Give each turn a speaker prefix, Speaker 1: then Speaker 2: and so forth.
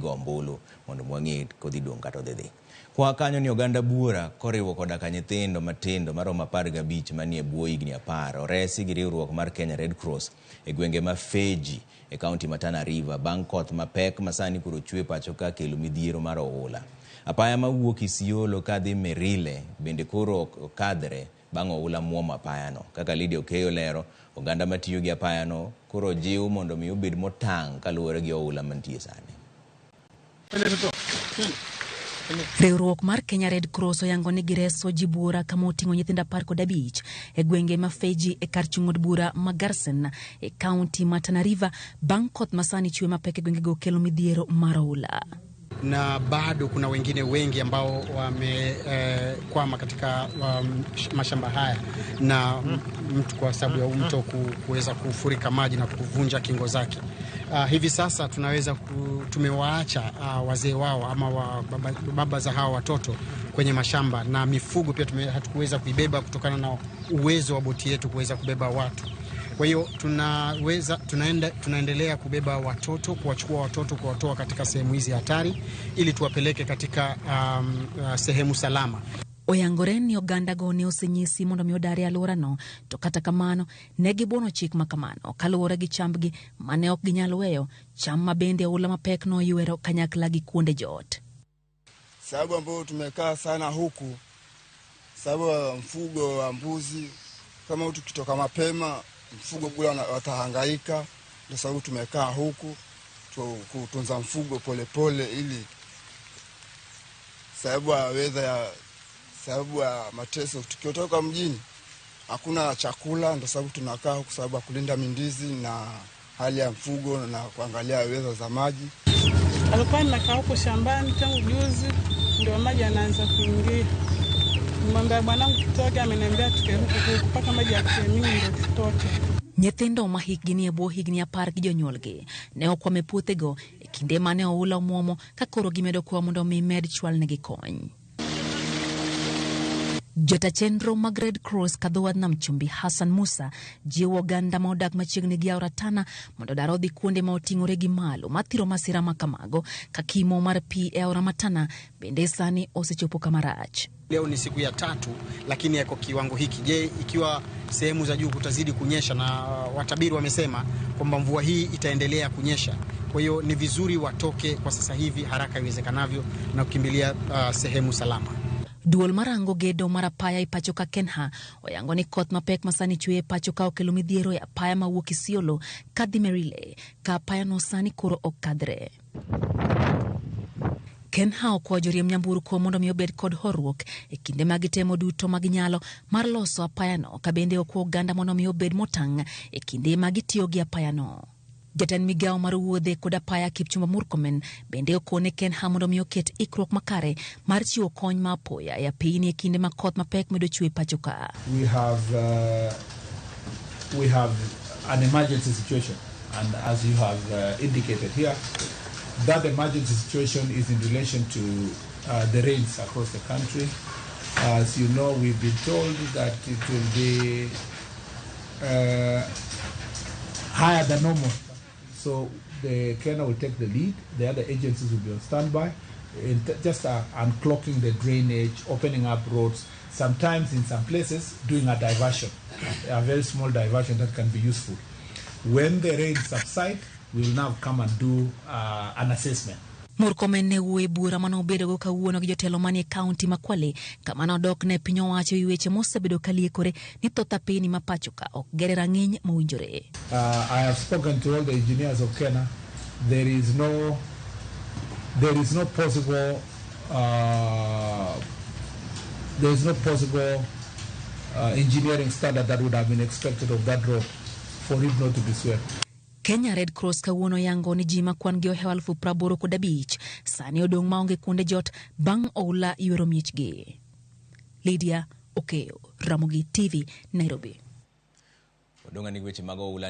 Speaker 1: go ombulu mondo wang'e kodhi dong' kata odhi dhi. Kwa kanyo ni oganda buora koriwo koda ka nyithindo matindo maromo 15 manie bwo higni 10 oresi gi riwruok mar Kenya Red Cross e gwenge ma Feji e kaunti ma Tana River bang' koth mapek ma sani koro chwe pacho ka kelo midhiero mar oula. Apaya mawuok Isiolo kadhi Merile bende koro ok kadhre bang' oula muomo apayano. Kaka Lydia Okeyo lero, oganda matiyo gi apayano koro jiw mondo mi obed motang' kaluwore gi oula mantie sani.
Speaker 2: Riwruok mar Kenya Red Cross oyango ni gireso ji buora kama oting'o nyithindo 15 e gwenge ma Feji e kar chung' od bura ma Garsen e kaunti ma Tana River bang' koth masani chwe mapek e gwengego kelo midhiero mar oula.
Speaker 3: Na bado kuna wengine wengi ambao wamekwama katika mashamba haya na mtu kwa sababu ya mto kuweza kufurika maji na kuvunja kingo zake. Hivi sasa tunaweza tumewaacha wazee wao ama baba za hawa watoto kwenye mashamba, na mifugo pia hatukuweza kuibeba kutokana na uwezo wa boti yetu kuweza kubeba watu. Kwa hiyo tunaendelea kubeba watoto, kuwachukua watoto, kuwatoa katika sehemu hizi hatari ili tuwapeleke katika sehemu salama.
Speaker 2: Oyangore ni oganda go ne osenyisi mondo mi odar e alworano, to kata kamano ne gibuono chik ma kamano kaluwore gi chambgi mane ok ginyal weyo, cham ma bende oula mapek noywero kanyakla gi kuonde joot.
Speaker 4: Sababu ambayo tumekaa sana huku, sababu ya mfugo wa mbuzi, kama tukitoka mapema mfugo kule watahangaika, ndio sababu tumekaa huku kutunza mfugo polepole ili sababu ya weather ya sababu ya mateso. Tukitoka mjini hakuna chakula, ndio sababu tunakaa huku sababu ya kulinda mindizi na hali ya mfugo na kuangalia weather za maji.
Speaker 5: Alikuwa nakaa huko shambani tangu juzi, ndio maji yanaanza kuingia. Mwambia bwanangu tutoke, ameniambia tuke huku mpaka maji yakimingi ndio tutoke.
Speaker 2: Nyithindo ma hikgi ni e bwo higni 10 gi jonyuolgi ne okwamo e puothego e kinde mane oula omuomo ka koro gimedo kwa mondo mi med chwalnegi kony. Jota chenro mag Red Cross kadho wadh Nam Chumbi Hassan Musa jiwo oganda ma odak machiegni gi aora Tana mondo odar odhi kuonde ma oting'ore gi malo mathiro masira ma kamago ka kimo mar pi e aora ma Tana bende sani osechopo kama rach.
Speaker 3: Leo ni siku ya 3 lakini yako kiwango hiki. Je, ikiwa sehemu za juu kutazidi kunyesha, na watabiri wamesema kwamba mvua hii itaendelea kunyesha. Kwa hiyo ni vizuri watoke kwa sasa hivi haraka iwezekanavyo na kukimbilia sehemu salama.
Speaker 2: Duol marango gedo mar apaya e pacho ka Kenha oyango ni koth mapek masani chwe e pacho ka okelo midhiero e apaya mawuok Isiolo kadhi Merile ka apaya no sani koro ok kadhre. Kenha okwayo joriemb nyamburko mondo mi obed kod horuok e kinde ma gitemo duto ma ginyalo mar loso apayano, ka bende okwa oganda mondo mi obed motang' e kinde ma gitiyo gi apayano. Jatend migawo mar wuodhe kod apaya Kipchumba Murkomen bende okone Kenha mondo mi oket ikruok makare mar chiwo kony ma apoya e apeyni e kinde ma koth mapek medo chwe pacho ka.
Speaker 6: We have an emergency situation, and as you have indicated here, that emergency situation is in relation to the rains across the country. As you know, we've been told that it will be higher than normal. So the Kenya will take the lead, the other agencies will be on standby, in just unclogging the drainage, opening up roads, sometimes in some places doing a diversion, a very small diversion that can be useful. When the rain subside, we will now come and do an assessment.
Speaker 2: Murkomen ne wuoyo e bura mane obedogo kawuono gi jotelo manie kaunti ma Kwale kama nodok ne piny owacho e weche mosebedo ka liekore ni thoth apeyni ma pacho ka ok ger e rang'iny mowinjore.
Speaker 6: I have spoken to all the engineers of Kenya. There is no possible engineering standard that would have been expected of that road for it not to be swept.
Speaker 2: Kenya Red Cross kawuono yango ni ji makwan gi ohewo 85,000 sani odong' maonge kuonde jot bang' oula ywero miechgi. Lydia Okeyo, Ramogi TV, Nairobi.
Speaker 1: Odong' ni weche mag oula.